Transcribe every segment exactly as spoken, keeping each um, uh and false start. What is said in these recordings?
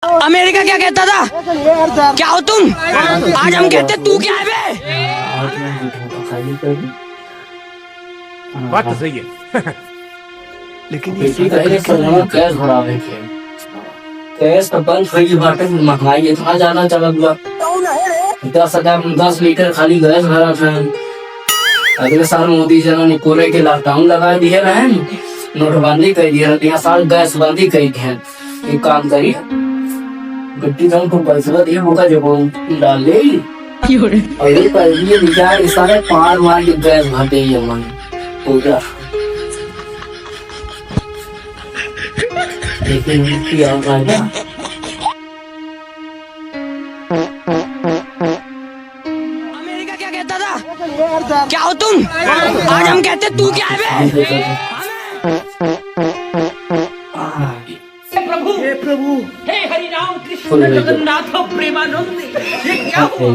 अमेरिका क्या कहता था? क्या हो तुम? आज हम कहते, तू क्या है बे? बात तो सही है। लेकिन ये बेटी का एक सौ गैस भरावे के। गैस तो बंद होई बाटे, महंगाई इतना ज्यादा चलत बा। दस हजार में दस लीटर खाली गैस भरत है। अगले साल मोदी जी ने पूरे के लॉकडाउन लगा दिए रहे, नोटबंदी कर दिए रहे, यहाँ साल गैस बंदी कर दिए। एक काम करी, गट्टी धन को पैसा दिए, ओका जब डाल ले। क्यों रे? और ये कर, ये विचार इस सारे पार मार के गैस भर दे ये मन। पूरा। लेकिन क्या होगा? अमेरिका क्या कहता था? क्या हो तुम? आज हम कहते, तू क्या है बे? हे प्रभु, हे प्रभु, हे हरि राम कृष्ण जगन्नाथ प्रेमानंद, ये क्या हुआ?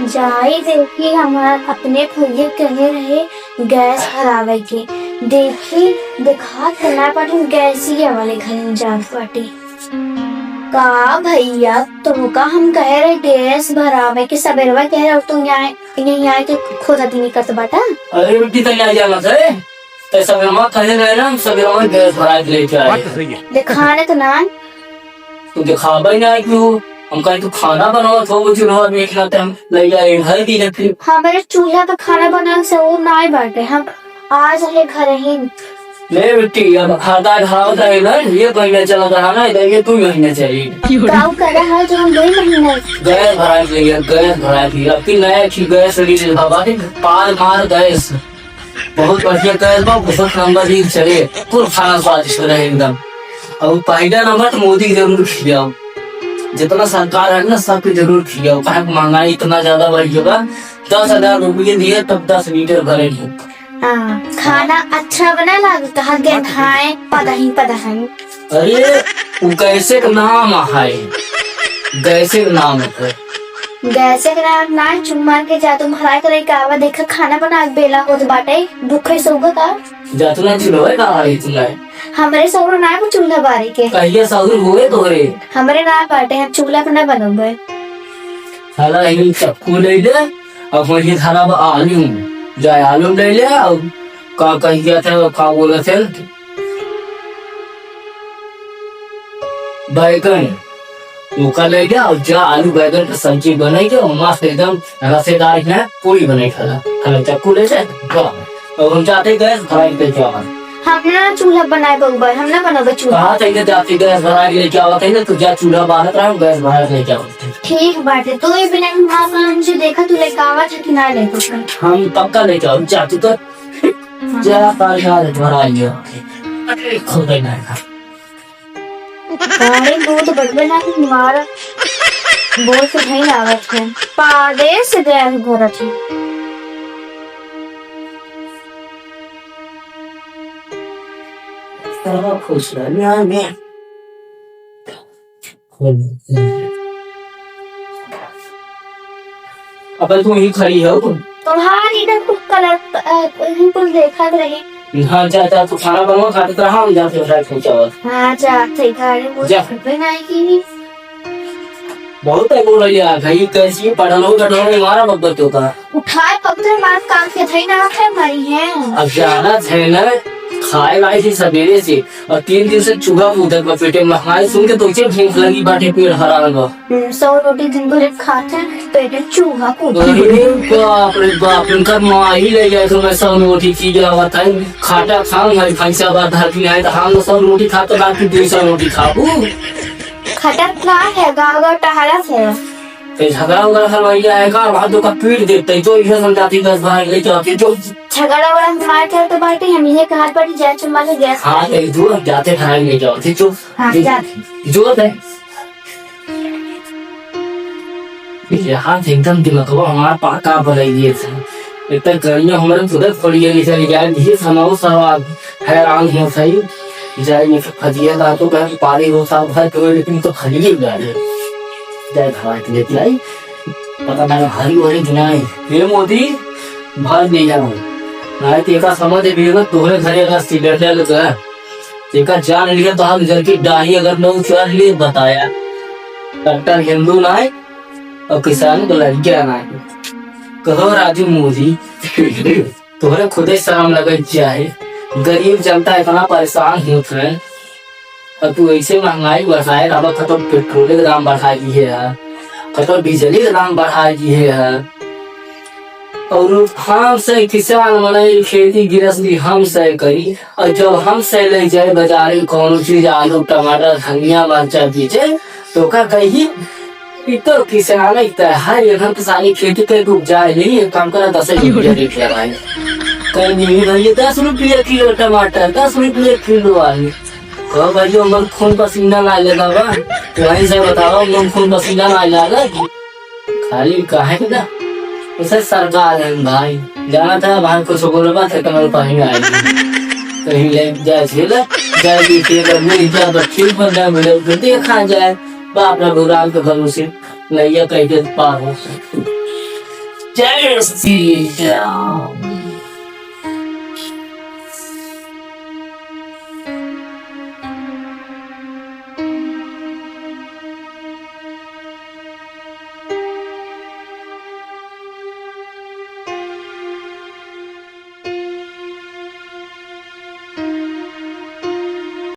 जाई देखी, हमार अपने भैया कहे रहे गैस भरावे के। देखी, देखात त ना बाटे, गैसिया वाले घर में जात बाटे। का भैया, तुमका हम कहे रहे गैस भरावे के, सबेरवा कहे रहे, और तुम यहाँ, यहीं आए के खोदा दीनी करत बाटा। अरे बेटी, तो यहाँ जाना था, तो सबेरवा कहे रहे ना, हम सबेरवा गैस भरा के लेके आए। बात तो सही है। देखाने तो ना। तू दिखावे ना क्यों? हम कहे तू खाना बनावत हो, वो चूल्हा में खिलाते हम ले जाए, घर की रखी। हमारे चूल्हा पे खाना बनाने से वो ना ही बाटे, हम आज है घर ही। ले बेटी, अब खाता खावत है ना, ये महीना चला रहा ना, इधर ये दो महीने चाहिए। गाँव का रहा जो हम दो महीने। गैस भरा के लिए, गैस भरा के लिए, अब की नया की गैस रिलीज बाबा के पार मार गैस। बहुत बढ़िया गैस बा, बहुत नंबर एक चले, कुल खाना स्वादिष्ट रहे एकदम। और पहला नंबर तो मोदी के जरूर खिलाओ, जितना सरकार है ना सबके जरूर खिलाओ, काहे कि महंगाई इतना ज्यादा बढ़ गया बा। दस हजार रुपये दिए तब दस लीटर भरे थे। हाँ, खाना अच्छा बना लाग, कहा गया खाए, पदही पदही। अरे, वो गैसे का नाम है, गैसे का नाम है। गैसे का नाम ना, चुम्मा के जा, तुम हराए करे का आवा, देखा खाना बना के बेला होत बाटे, भूखे सोगा का। जा, तू ना चूल्हा का है, तू ना। हमरे सौर ना को चूल्हा बारे के। कहिए सौर हुए तोरे। हमरे ना बाटे, हम चूल्हा पे ना बनोगे। साला, इन चक्कू ले ले, अब वही खराब आलू, जाए आलू ले ले, और का कहिए थे, का बोले थे? बैगन, ओका ले जा और जा आलू बैगन के सब्जी बनाई के, और मस्त एकदम रसेदार है, पूरी बनाई खाला। खाला चक्कू ले जा, जा। और हम जाते गैस भराई के जा। हम ना चूल्हा बनाए बउबा, हम ना बनाबे चूल्हा। कहा थे कि जाते गैस भराई लेके आवत है ना, तो जा चूल्हा बारत रहा, गैस भराई लेके आवत है। ठीक बाटे, तो ये बिना हम आपन हमसे देखा, तू लेके आवत है कि ना लेके आवत है? हम पक्का लेके आओ, जा तू तो। हाँ। जा, तार का रे, भरा लिया। अरे, खोदे ना का। पानी दूध बढ़बे ना कि मार। बोल से नहीं लागत है। पादे से गैस भरत है। सब खुश रह, ध्यान दे। अब तू ही खड़ी हो। तुम्हारी इधर कुछ कलर, अ, कुछ देखत रही। हाँ, जा, जा, तू खाना बनवा, खाते तो हम जाते हैं, खाए, खाए, चावल। हाँ, जाते हैं, खाए, वो जा। खाते नहीं की। बहुत है बोल रही है, भाई, कैसी पढ़ल हो, गठल हो, मारा बब्बर क्यों का? उठाए पकड़े मार काम के धई ना आखे मरी है। अब जानत है ना, खाए लाई थी सबेरे से, और तीन दिन से चूहा कूदत बा पेटे में। महंगाई सुन के तो उसे भूख लगी बाटे, पेट हरान बा। हम्म, सौ रोटी दिन भर एक खाते हैं, पेटे चूहा कूदत। अरे बाप रे बाप, उनका माँ ही ले जाए तो मैं सौ रोटी की क्या बताई। खाटा खान है, फैसलाबाद धरती आए तो हम सौ रोटी खाते, बाकी दो सौ रोटी खाबू। खटत ना है, गाँव गाँव टहलत है। ते झगड़ा उगड़ा हलवाइया है का? वहाँ तो का पीट देते, जो इहे समझाती दस बार लेके आती जो। झगड़ा उगड़ा हम मार करते बाटे, हम इहे कहा पड़ी जा चुम्मा के गैस। हाँ, ते जो हम जाते खाए लेके आती जो। हाँ, जा। जो है। यहाँ से एकदम दिमागवा हमारा पाका बनाई दिए थे। इतना गर्मी हमारे खुद पड़ी है, इसे यार, ये समाओ सवाल हैरान हो सही। जाए में फजिया दांतों का पानी हो साहब भाई तो, लेकिन तो खलिए गाड़ी। जाए भाई लेके आई, पता ना हरी हो रही कि नहीं। हे मोदी, भाग नहीं जाऊँ। नहीं तो एका समझ भी होगा, तोहरे घरे अगर सिलेंडर लगा, एका जान लिया तो हम जल की डाही अगर न उचार लिए बताया। डॉक्टर हिंदू ना है और किसान को लड़कियां ना है। कहो राजू मोदी, तोहरे खुदे शर्म लगे चाहे, गरीब जनता इतना परेशान होत है, और तू ऐसे महंगाई बढ़ाए, अब खतम पेट्रोल के दाम बढ़ा दिए है, खतम बिजली के दाम बढ़ा दिए है। और हम से किसान मने खेती गृहस्थी हम से करी, और जब हम से ले जाए बाजार में कोनो चीज आलू, टमाटर, धनिया, मरचा बेचे, तो का कही, "ई तो किसान है, तो हर एक हम किसानी खेती करके उपजाए नहीं, एक काम करा, दस रुपया दे दिया भाई।" कहीं नहीं भैया, दस रुपया किलो टमाटर, दस रुपया किलो आलू। कहो भाई, हमर खून पसीना ना लगा बा, वहीं से बताओ, हमर खून पसीना ना लगा। खाली काहे के ना? उसे सरकार है भाई, जाना था भाई, कुछ बोलबा तो कमल पानी आई। कहीं ले जाए छे ले, जाए कि के कर मिल जा, बच्चे बंदा मिले, तो देखा जाए। बाप रे, भगवान के भरोसे नैया कह के पार हो। जय श्री राम।